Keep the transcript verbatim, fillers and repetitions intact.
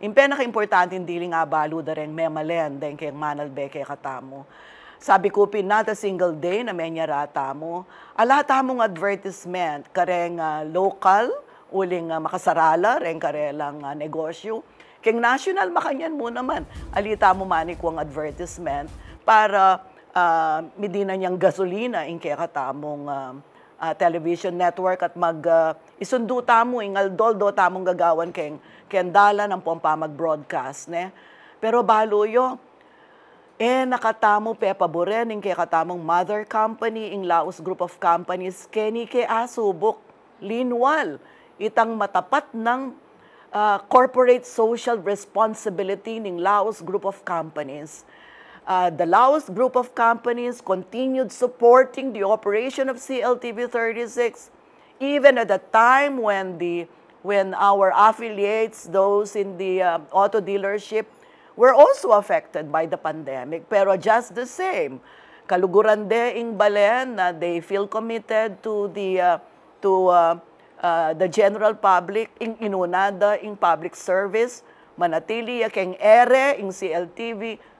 Ing penaka-importante, dili nga balu da reng memalen deng keng manalbe kekatamu. Sabi ku pin, not a single day na menyara tamu, ala tamung advertisement kareng, ah, local, uling, ah, makasarala reng karelang, ah, negosyu. Keng national, makanyan mu naman, ali tamu manikwang advertisement para, ah, midinan yang gasolina ing kekatamung, ah, ah, television network at mag, ah, isundu tamu ing aldo-aldo tamung gagawan keng, keng dalan ampong pamag-broadcast, ne? Pero balu yu, e na katamu pepaburen ing kekatamung mother company, ing Laus Group of Companies, keni ke asubuk, linwal itang matapat nang, ah, corporate social responsibility ning Laus Group of Companies. Ah, the Laus Group of Companies continued supporting the operation of C L T V thirty-six, even at the time when the, when our affiliates, those in the, uh, auto dealership, were also affected by the pandemic. Pero just the same, kaluguran de ing balen na they feel committed to the, uh, to, uh, uh, the general public, ing inuna da ing public service, manatili ya keng ere ing C L T V,